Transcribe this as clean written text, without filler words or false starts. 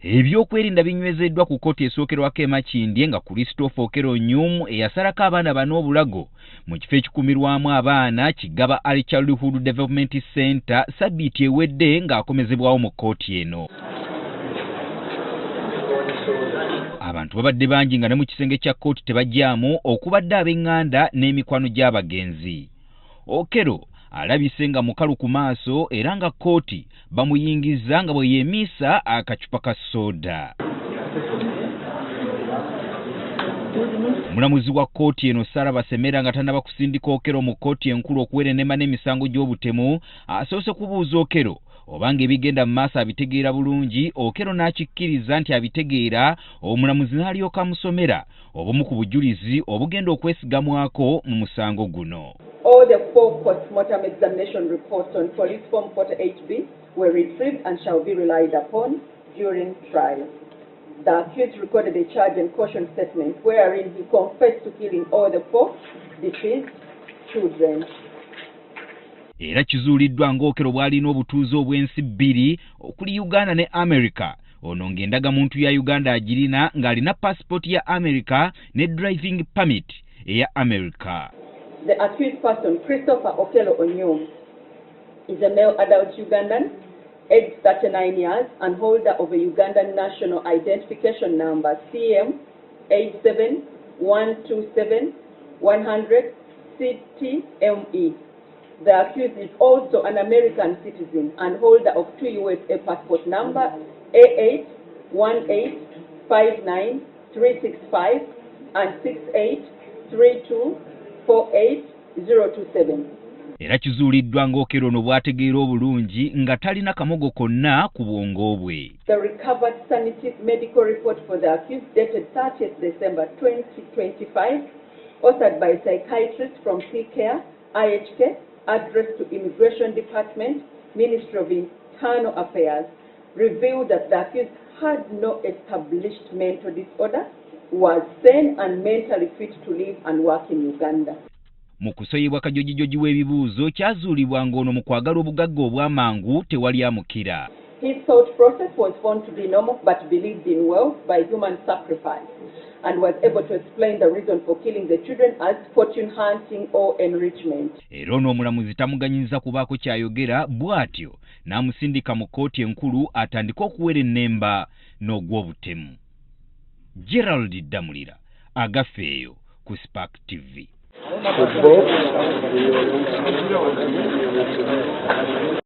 Ebyokwerinda binywezeddwa ku kkooti esookerwako e Makindye nga Christopher Okello Onyum eyasalako abaana bano obulago mu kifo ekikumirwamu abaana Kigaba Early Childhood Development Center sabbiiti ewedde ng'akomezebwawo mu kkooti eno. Abantu babadde bangi nga ne mu kisenge kya kkooti tebajjaamu okubadde ab'eŋŋanda n'emikwano gy'abagenzi. Okello alabise nga mukalu ku maaso era nga kkooti bamuyingizza nga bwe yeemiisa akacupa ka soda. Omulamuzi wa kkooti eno Sarah Basemera nga tannaba kusindika Okello mu kkooti enkulu okuwerenema n'emisango gy'obutemu asoose kubuuza Okello obanga ebigenda mu maaso abitegeera bulungi. Okello n'akikkiriza nti abitegeera, omulamuzi n'alyoka amusomera obumu ku bujulizi obugenda okwesigamwako mu musango guno. All the 4 post-mortem examination reports on Police Form 48B were retrieved and shall be relied upon during trial. The accused recorded a charge and caution statement wherein he confessed to killing all the 4 deceased children. Era kizuuliddwa ng'Okello bw'alina obutuuze obw'ensi bbiri okuli Uganda ne America. Ono ng'endagamuntu ya Uganda agirina ng'alina passport ya America ne driving permit eya America. The accused person, Christopher Okello Onyum, is a male adult Ugandan, aged 39 years, and holder of a Ugandan national identification number CM 87127 100 CTME. The accused is also an American citizen and holder of 2 USA passport number A81859365 and 683248027. Era kizuuliddwa ng'Okello ono bw'ategeera obulungi nga talina kamogo konna ku bwongo bwe. The recovered sanity medical report for the accused dated 30th December 2025, authored by a psychiatrist from C-Care, IHK, addressed to Immigration Department, Ministry of Internal Affairs, revealed that the accused had no established mental disorder, was sane and mentally fit to live and work in Uganda. Mu kusoyibwa kajojijoji w'ebibuuzo kyazuulibwa ng'ono mu kwagala obugagga obw'amangu tewali amukira. His thought process was found to be normal but believed in wealth by human sacrifice and was able to explain the reason for killing the children as fortune hunting or enrichment. Era ono omulamuzi tamuganyiza kubaako ky'ayogera bw'atyo n'amusindika mu kkooti enkulu atandike okuwera ennemba n'ogw'obutemu. Gerald Ddamulira, agafeeyo ku Spark TV. Football.